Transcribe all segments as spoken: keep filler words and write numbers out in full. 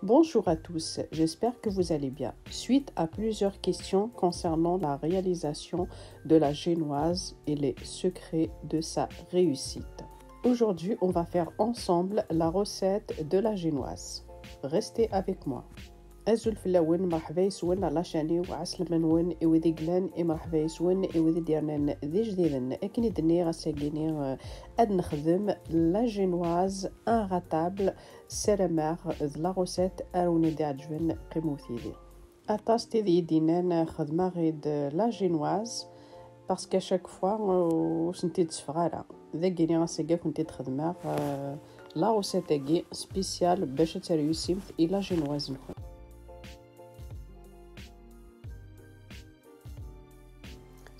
Bonjour à tous, j'espère que vous allez bien. Suite à plusieurs questions concernant la réalisation de la génoise et les secrets de sa réussite. Aujourd'hui, on va faire ensemble la recette de la génoise. Restez avec moi. Azul fell-awen, merḥba yes-wen ɣer la chaîne-iw, ɛeslama-nwen i wid i yellan, i merḥba yes-wen i wid i d-yernan d ijdiden. Akken i d-nniɣ, ass-agi-ni, eh, ad nexdem la génoise inratable. Ssarameɣ d la recette ara wen-d-iɛeǧben, qqimet yid-i. Aṭas tid i yi-d-yennan xedmeɣ-id la génoise, parce qu'à chaque fois, euh, ur sent-id-tteffeɣ ara. Dagi-ni ass-agi ad kent-id-xedmeɣ, euh, la recette-agi spéciale bac ad terwisimt i la génoise-nkent.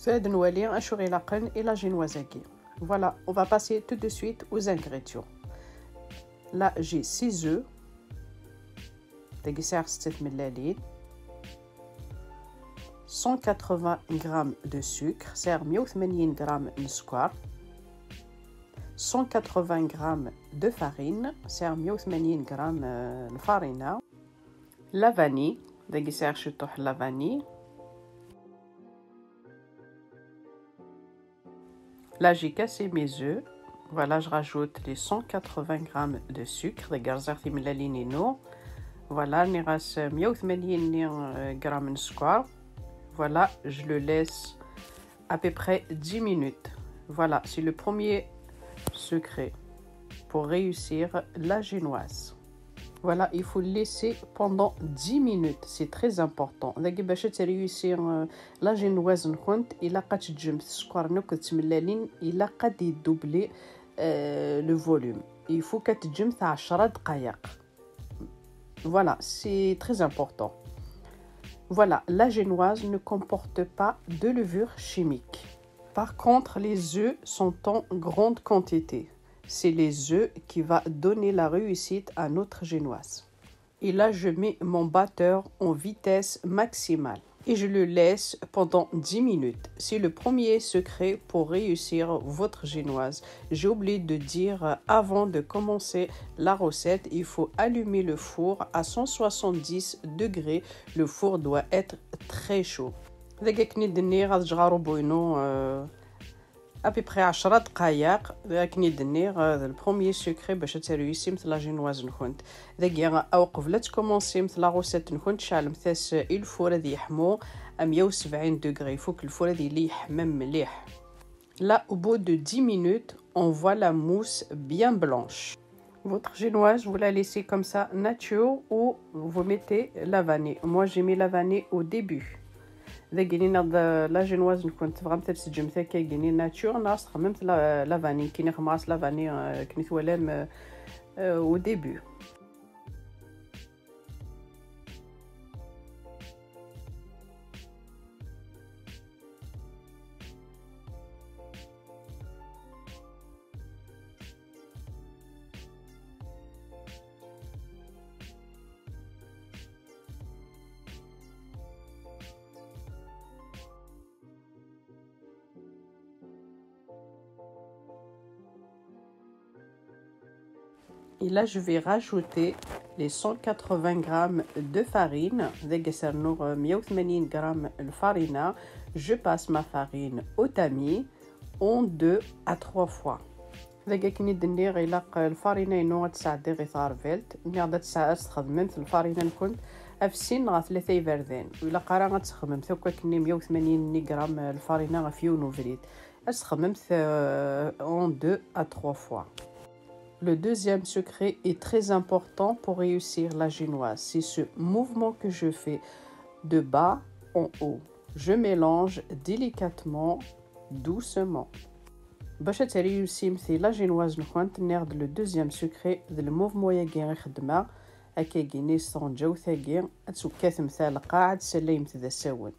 Tura ad nwali acu ɣ-ilaqen i la génoise-agi. Voilà, on va passer tout de suite aux ingrédients. Là, j'ai six œufs. Dagi sɛiɣ setta tmellalin. Cent quatre-vingts grammes de sucre, sɛiɣ meyya u tmanyin gram n sskeṛ. Cent quatre-vingts grammes de farine, sɛiɣ meyya u tmanyin gram, euh, n lfarina. La vanille, dagi sɛiɣ ciṭuḥ la vanille. Là, j'ai cassé mes œufs. Voilà, je rajoute les cent quatre-vingts grammes de sucre. Dagi rẓiɣ timellalin-inu. Voilà, nniɣ-as meyya u tmanyin grammes n sskeṛ. Voilà, je le laisse à peu près dix minutes. Voilà, c'est le premier secret pour réussir la génoise. Voilà, il faut le laisser pendant dix minutes, c'est très important. Dagi bac ad terwisi, euh, la génoise-nkent, ilaq ad teǧǧemt sskeṛ-nni akked tmellalin, ilaq ad idoubli, euh, le volume. Il faut ad teǧǧemt ɛecra dqayeq. Voilà, c'est très important. Voilà, la génoise ne comporte pas de levure chimique. Par contre, les œufs sont en grande quantité. C'est les œufs qui va donner la réussite à notre génoise. Et là, je mets mon batteur en vitesse maximale. Et je le laisse pendant dix minutes. C'est le premier secret pour réussir votre génoise. J'ai oublié de dire, euh, avant de commencer la recette, il faut allumer le four à cent soixante-dix degrés. Le four doit être très chaud. Dagi akken i d-nniɣ, ad ǧǧeɣ arubu-inu, euh, à peu près ɛecra dqayeq, akken i d-nniɣ, euh, d le premier secret bac ad terwisimt la génoise-nkent. Dagi, aw qbel ad tkumansimt la recette-nkent, ceɛlemt-as i lfur ad yeḥmu à meyya u sebɛin degrés. Il faut que lfur ad yili yeḥma mliḥ. Là, au bout de dix minutes, on voit la mousse bien blanche. Votre génoise, vous la laissez comme ça nature ou vous mettez la vanille. Moi, j'ai mis la vanille au début. Dagi-ni neɣ d la génoise-nkent tebɣamt ad teǧǧemt akka-gini nature, neɣ ad txedmemt la, la vanille, kini xedmeɣ-as la vanille, euh, akken i twalam, euh, euh, au début. Et là, je vais rajouter les cent quatre-vingts grammes de farine. Dagi ad as-rnuɣ meyya u tmanyin grammes n lfarina. Je passe ma farine au tamis en deux à trois fois. Dagi akken i d-nniɣ, ilaq lfarina-inu ad tt-sɛeddiɣ i tɣerbalt. Nniɣ-d ad tt-, ad txedmemt lfarina-nkent ɣef sin neɣ tlata iberdan. Ur ilaq ara ad txedmemt akk akken meyya u tmanyin grammes lfarina ɣef yiwen ubrid. Ad txedmemt, euh, en deux à trois fois. Le deuxième secret est très important pour réussir la génoise. C'est ce mouvement que je fais de bas en haut. Je mélange délicatement, doucement. Bac ad terwisimt la génoise-nkent, nniɣ-d le deuxième secret d le mouvement-agi i xeddmeɣ. Akka-gini s tɣenǧawt-agi, ad tekkatemt ar lqaɛ, ad tessallayemt d asawen.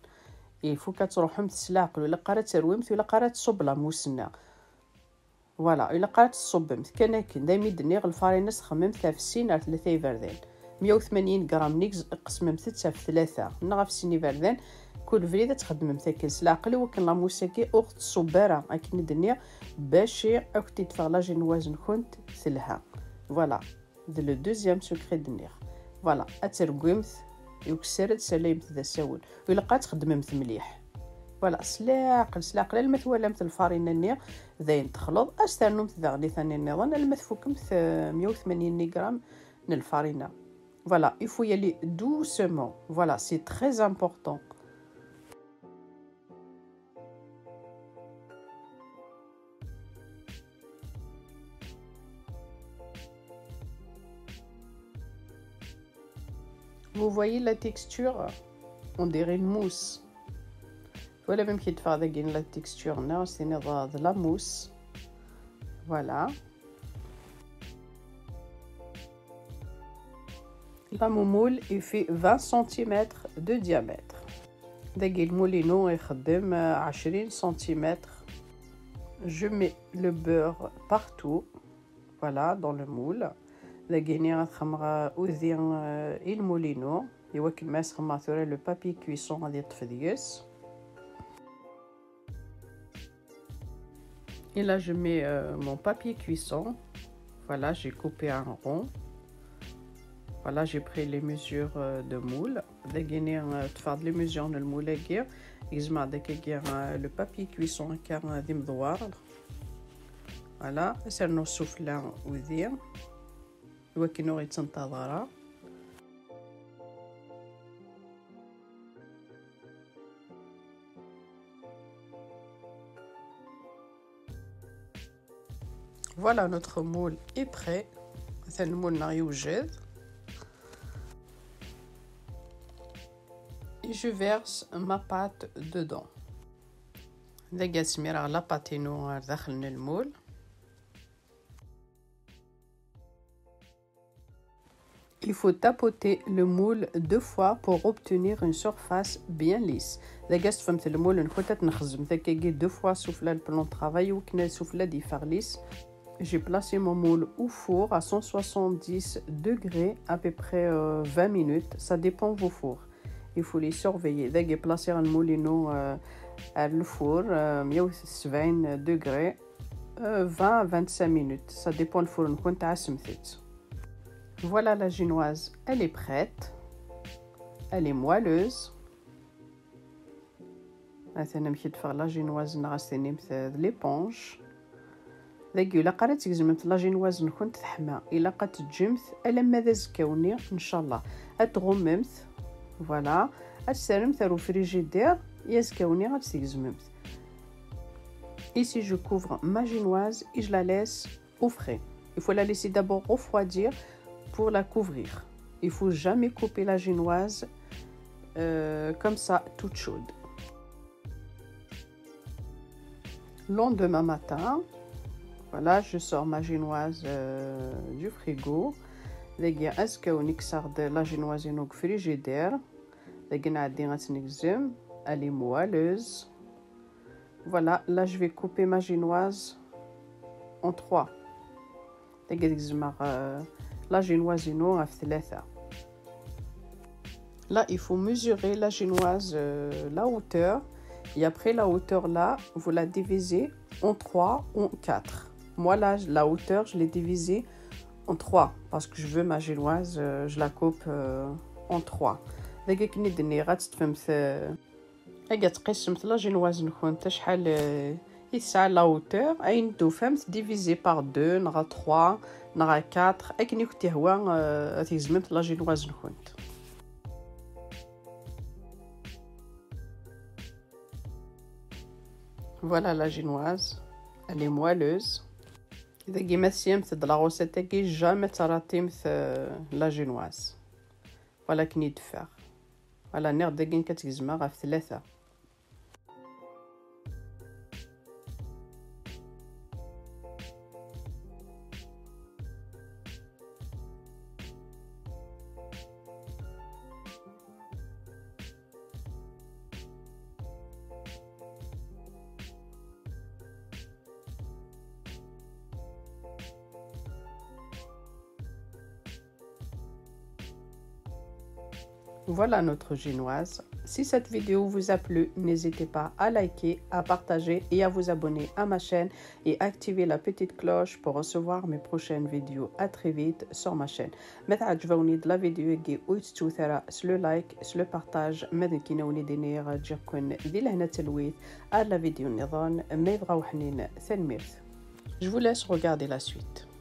Il faut ad truḥemt s leɛqel, ur ilaq ara ad terwimt, ur ilaq ara ad tṣubb la mousse-nni. Voilà, ur ilaq ara ad tṣubbemt. Kan akken, daymi d-nniɣ, lfarina ad txedmemt ɣef sin ar tlata iberdan. Meyya u tmanyin gram nnig, qesmemt-tt ɣef tlata, neɣ ɣef sin iberdan. Kul brid ad txedmemt akken s leɛqel, i wakken la mousse-agi ur tettṣubb ara, akken i d-nniɣ, bac ad kent-id-teffeɣ la génoise-nkent telha. Voilà. D le deuxième secret d-nniɣ. Voilà, ad tergwimt ukessar, ad tessalayemt d asawen. U ilaq ad txeddmemt mliḥ. Voilà, s leɛqel, s leɛqel, alma twalamt lfarina-nni d ayen texleḍ, ad s-ternumt daɣen i tanni nniḍen, alma tfukemt, euh, meyya u tmanyin grammes n lfarina. Voilà, il faut y aller doucement. Voilà, c'est très important. Vous voyez la texture, on dirait une mousse. Voilà, même qui fait la texture, non, c'est une de la mousse. Voilà. Là, mon moule, il fait vingt centimètres de diamètre. Dagi المولينو يخدم عشرين centimètres. Je mets le beurre partout. Voilà, dans le moule. Dagini ad xemmeɣ udi, euh, i lmulinu. Iwakken ma as-xemmeɣ tura le papier cuisson ad yeṭṭef deg-s. Et là, je mets, euh, mon papier cuisson. Voilà, j'ai coupé un rond. Voilà, j'ai pris les mesures, euh, de moule. Dagini, euh, ṭṭfeɣ-d les mesures n lmul-agi. Gezmeɣ-d akkagi, euh, le papier cuisson akka, euh, d imdewwar. Voilà, ad s-rnuɣ sufella udi. Iwakken ur yettenṭaḍ ara. Voilà, notre moule est prêt. Atan lmul-nneɣ yewjed. Et je verse ma pâte dedans. Dagi ad smireɣ la pâte-inu ar daxel n lmul. Il faut tapoter le moule deux fois pour obtenir une surface bien lisse. Dagi ad tfemt lmul-nkent, ad t-nxezzem takkagi deux fois sufella le plan de travail, iwakken sufella ad yeffeɣ lisse. J'ai placé mon moule au four à cent soixante-dix degrés, à peu près, euh, vingt minutes. Ça dépend vos fours. Il faut les surveiller. Dagi placer lmul-inu, euh, ar lfur, euh, meyya u sebɛin degrés, euh, vingt à vingt-cinq minutes. Ça dépend lfur-nkent, ɛassemt-t. Voilà, la génoise, elle est prête. Elle est moelleuse. Atan amek i d-teffeɣ la génoise-nneɣ, ad s-tinimt, euh, d l'éponge. Dagi ilaq ara tgezmemt la génoise-nkent teḥma, ilaq ad teǧǧemt alamma d azekka-nni, ncallah. Ad tɣummemt, voilà, ad tt-terremt ar ufrijidir, i azekka-nni ad tt-tgezmemt. Ici, je couvre ma génoise et je la laisse au frais. Il faut la laisser d'abord refroidir pour la couvrir. Il faut jamais couper la génoise, euh, comme ça, toute chaude. Lendemain matin, voilà, je sors ma génoise, euh, du frigo. Dagi azekka-nni kkseɣ-d la génoise-inu deg frigidaire. Dagi nɛeddi ad tt-negzem. Elle est moelleuse. Voilà, là je vais couper ma génoise en trois. Dagi ad gezmeɣ, euh, la génoise-inu ɣef tlata. Là, il faut mesurer la génoise, euh, la hauteur. Et après la hauteur là, vous la divisez en trois ou en quatre. Moi, là, la hauteur, je l'ai divisée en trois parce que je veux ma génoise, euh, je la coupe, euh, en trois. Dagi akken i d-nniɣ, ad teṭṭfemt, euh, Agi ad tqissemt la génoise-nkent acḥal, euh, i tesɛa la hauteur, ayen d-tufamt divisé par deux neɣ trois neɣ quatre, akken i kent-ihwa, euh, ad tgezmemt la génoise-nkent. Voilà la génoise, elle est moelleuse. Dagi ma tesyamt-d la recette-agi, jamais ad terratimt, euh, la génoise. Voilà akken i d-teffeɣ. Voilà, nniɣ-d dagi nekk ad tt-gezmeɣ ɣef tlata. Voilà notre génoise. Si cette vidéo vous a plu, n'hésitez pas à liker, à partager et à vous abonner à ma chaîne et activer la petite cloche pour recevoir mes prochaines vidéos. À très vite sur ma chaîne. Ma tɛejbem-d la vidéo-agi, ur tettut ara s le like, s le partage, ma d nekkini ad wen-iniɣ ǧǧiɣ-ken di lehna d talwit ar la vidéo nniḍen, ma yebɣa uḥnin. Tanemmirt. Je vous laisse regarder la suite.